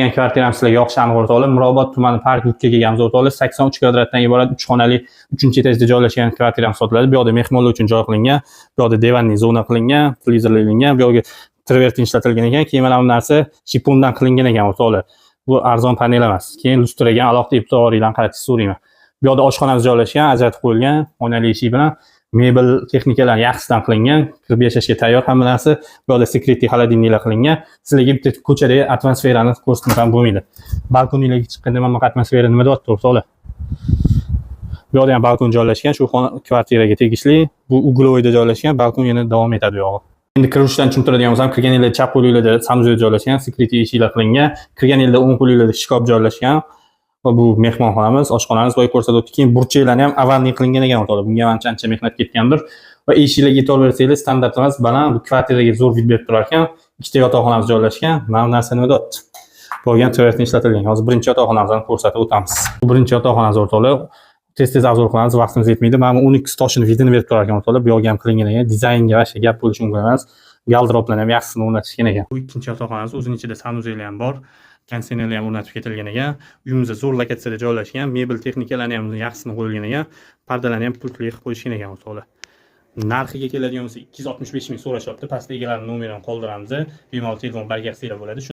Turadigan kvartiramiz sizlarga yoqishi aniq, o'rtoqlar. Mirobod tumani, Park Yurtga kelganmiz, o'rtoqlar. 83 kvadratdan iborat 3 xonali 3-etajda joylashgan kvartiramiz sotiladi. Bu yoqda mehmonlar uchun joy qilingan, bu yoqda диванный zona qilingan, televizorlar ilingan, bu yoqga travertin ishlatilgan ekan. Keyin mana bu narsa shipondan qilingan ekan, o'rtoqlar. Bu arzon panel emas. Keyin lustraga alohida e'tiboringlarni qaratishni so'rayman. Bu yoqda oshxonamiz joylashgan, ajratib qo'yilgan, oynali eshik bilan. Mebel texnikalar yaxshisidan qilingan, kirib yashashga tayyor hamma narsa. Bu yoqda секретный холодильник lar qilingan. Sizlarga bitta ko'chadagi atmosferani ko'rsatmasam bo'lmaydi. Balkoninglarga chiqqanda mana bunaqa atmosfera nima deyapti, o'rtoqlar? Bu yoqda ham balkon joylashgan, shu xona kvartiraga tegishli. Bu угловой da joylashgan, balkon yana davom etadi bu yog'i. Endi kirishdan tushuntiradigan bo'lsam, kirganinglarda chap qo'linglarda санузел joylashgan, секретный eshiklar qilingan. Kirganinglarda o'ng qo'linglarda shkaf joylashgan. Va bu mehmonxonamiz, oshxonamiz boya ko'rsatib o'tdik. Keyin burchaklarni ham овальный qilingan ekan, o'rtoqlar. Bunga ham ancha ancha mehnat ketgandir. Va eshiklarga e'tibor bersanglar, standart emas, baland, bu kvartiraga zo'r вид berib turar ekan. Ikkita yotoqxonamiz joylashgan. Mana bu narsa nima deyapti? Bo'lgan travertin ishlatilgan. Hozir birinchi yotoqxonamizni ko'rsatib o'tamiz. Bu birinchi yotoqxonamiz, o'rtoqlar. Tez-tez обзор qilamiz, vaqtimiz yetmaydi. Mana bu 12 toshini вид ini berib turar ekan, o'rtoqlar. Bu yoqga ham qilingan ekan. Dizaynga вообще gap bo'lishi mumkin emas. Garderoblarni ham yaxshisini o'rnatishgan ekan. Bu ikkinchi yotoqxonamiz, o'zining ichida санузел i ham bor. Konditsionerlar ham o'rnatib ketilgan ekan. Uyimiz zo'r lokatsiyada joylashgan. Mebel texnikalarni ham yaxshisini qo'yilgan ekan. Pardalarni ham pultli qilib qo'yishgan ekan, o'rtoqlar. Narxiga keladigan bo'lsa, 265 ming so'rashyapti. Pastda egalarining nomerini qoldiramiz. Bemalol telefon barga qilsanglar bo'ladi.